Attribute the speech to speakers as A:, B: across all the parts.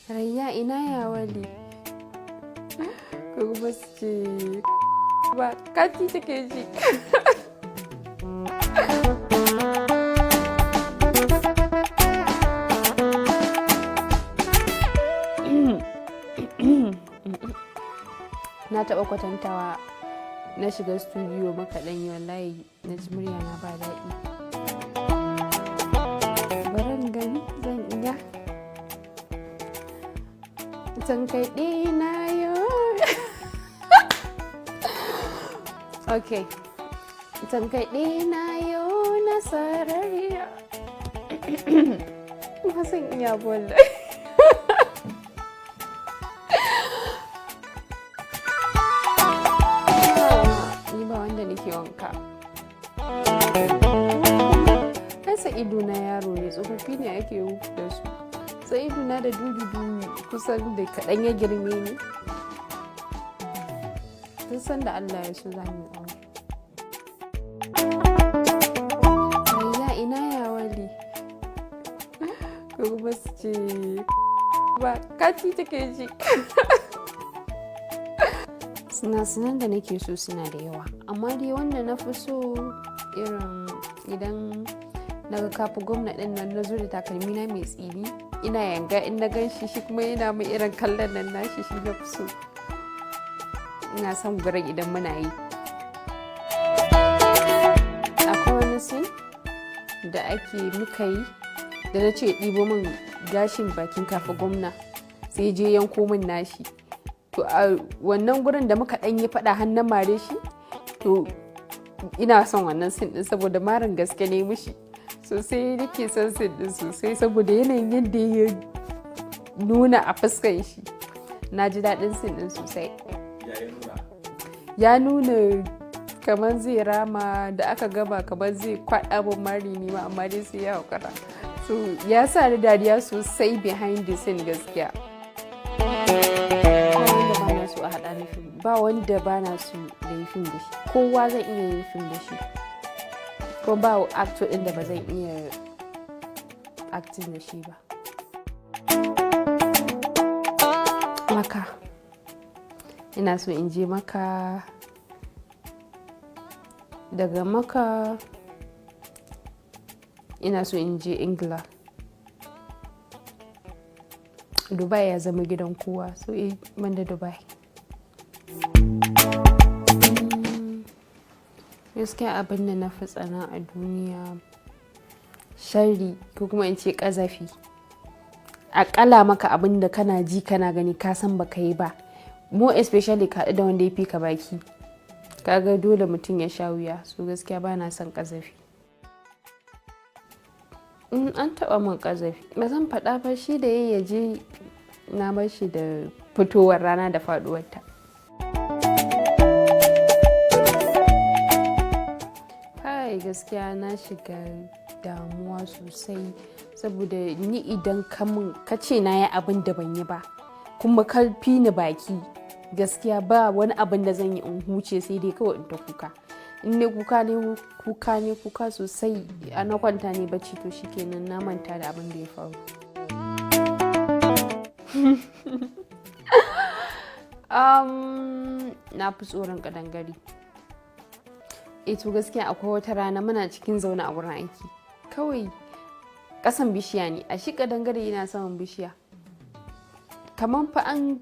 A: Rayya, ina ya wali? Ko kuma su ce ba kati take ji. Na taɓa kwatantawa, na shiga studio makaɗan yi, wallahi na ji murya na ba daɗi. Baran gani zan iya. Tankaɗe na yo. Ok. Tankaɗe na yo na sarariya. Ba zan iya ba wallahi. Ni ba wanda nake wanka. Ai Sa'idu na yaro ne, tsofaffi ne ake da su. Sa'idu na da dudu kusan da kaɗan ya girme ni. Tun sanda Allah ya so za mu yi aure. Rayya, ina ya wali? Ko kuma su ce ba kati take ji. Sinasinan da nake so suna da yawa, amma dai wanda na fi so irin idan naga kafi gwamna ɗin nan, na zo da takalmi na mai tsini ina yanga, in na gan shi, shi kuma yana min irin kallon nan nashi, shi na fi so. Ina son gurin idan muna yi. Akwai wani scene da ake muka yi da na ce ɗibo min gashin bakin kafi gwamna, sai je yanko min nashi. To, a wannan gurin da muka ɗan yi faɗa har na mare shi, to ina son wannan scene ɗin saboda marin gaske ne mishi. Sosai nake son scene ɗin sosai saboda yanayin yadda ya nuna a fuskan shi. Na ji daɗin scene ɗin sosai.
B: Ya nuna?
A: Ya nuna kamar zai rama, da aka gama kamar zai kwaɗa min mari ni ma, amma dai sai ya haƙura. So ya sa ni dariya sosai behind the scene gaskiya. Ba wanda bana so a haɗa ni fim, ba wanda bana so da yi fim da shi. Kowa zan iya yin fim da shi. Ko ba actor ɗin da ba zan iya acting da shi ba. Maka. Ina so in je Makka. Daga Makka ina so in je Ingila. Dubai ya zama gidan kowa, so eh, banda Dubai. Gaskiya abin da na fi tsana a duniya, sharri ko kuma in ce ƙazafi. A ƙala maka abin da kana ji kana gani ka san ba ka yi ba. More especially ka haɗu da wanda ya fi ka baki. Kaga dole mutum ya sha wuya. So gaskiya bana son ƙazafi. An taɓa min ƙazafi. Ba zan faɗa ba, shi da ya je, na bar shi da fitowar rana da faɗuwarta. Kai, gaskiya na shiga damuwa sosai saboda ni idan ka mun ka ce na yi abin da ban yi ba kuma ka fi ni baki, gaskiya ba wani abin da zan yi in huce, sai dai kawai in ta kuka. In ne kuka ne kuka ne kuka sosai, a na kwanta ne bacci, to shikenan, na manta da abin da ya faru. Na fi tsoron ƙadangare. Eh, to gaskiya akwai wata rana muna cikin zaune a wurin aiki. Kawai ƙasan bishiya ne, a shi ƙadangare yana saman bishiya. Kaman fa an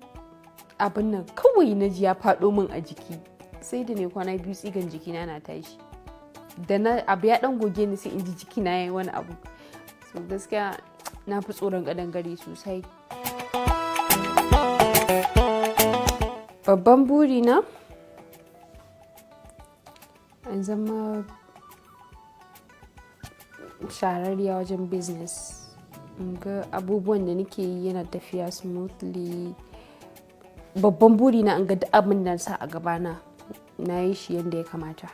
A: abun nan, kawai na ji ya faɗo min a jiki. Sai da ne kwana 2 tsigan jikina na tashi. Da na abu ya ɗan goge ni, sai in ji jikina yayi wani abu. So gaskiya na fi tsoron ƙadangare sosai. Babban buri na in zama shahararriya wajen business. In ga abubuwan da nake yi yana tafiya smoothly. Babban buri na in ga duk abin da na sa a gabana na yi shi yanda ya kamata.